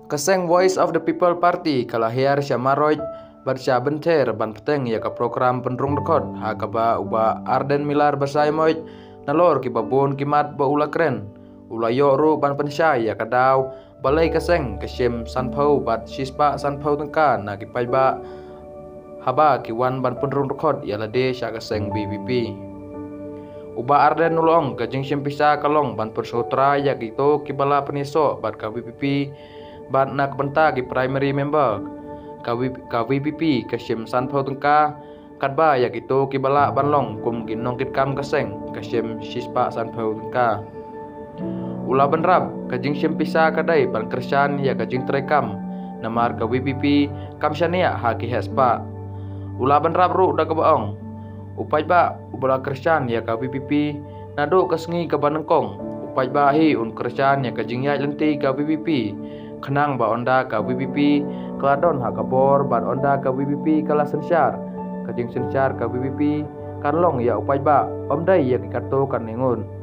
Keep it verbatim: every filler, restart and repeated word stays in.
Ka seng Voice of the People Party ka la hiar sha Marwei bad sha Bynthei ban bteng ïa ka prokram pynrung dkhot ha kaba u Bah Ardent Miller Basaiawmoit nalor kiba bun ki mat ba u la kren, u la ïoh ruh ban pynshai ïa ka daw ba lei ka seng ka shim sanphew bad shispah sanphew tyngka na ki paidbah haba ki wan ban pynrung dkhot ïa lade sha ka seng VPP. U Bah Ardent u la ong ka jingshim pisa ka long ban pynsngewthuh ïa kito kiba la pynïasoh bad ka VPP bad na ka bynta ki primary member ka, v, ka VPP ka shim sanphew tyngka, katba ïa kito kiba lah ban long kum ki nongkitkam ka seng ka shim shispah sanphew tyngka. U la bynrap ka jingshim pisa ka dei ban kyrshan ïa ka jingtrei kam, namar ka VPP kam shaniah ha ki heh spah. U la bynrap ruh da kaba ong, u paidbah uba la kyrshan ïa ka VPP naduh ka sngi kaba nyngkong, u paidbah hi un kyrshan ïa ka jingïaid lynti ka VPP, khnang ba ynda ka VPP ka la don ha ka bor bad ynda ka VPP ka la synshar, ka jingsynshar ka VPP kan long ïa u paidbah, ym dei ïa ki katto katne ngut.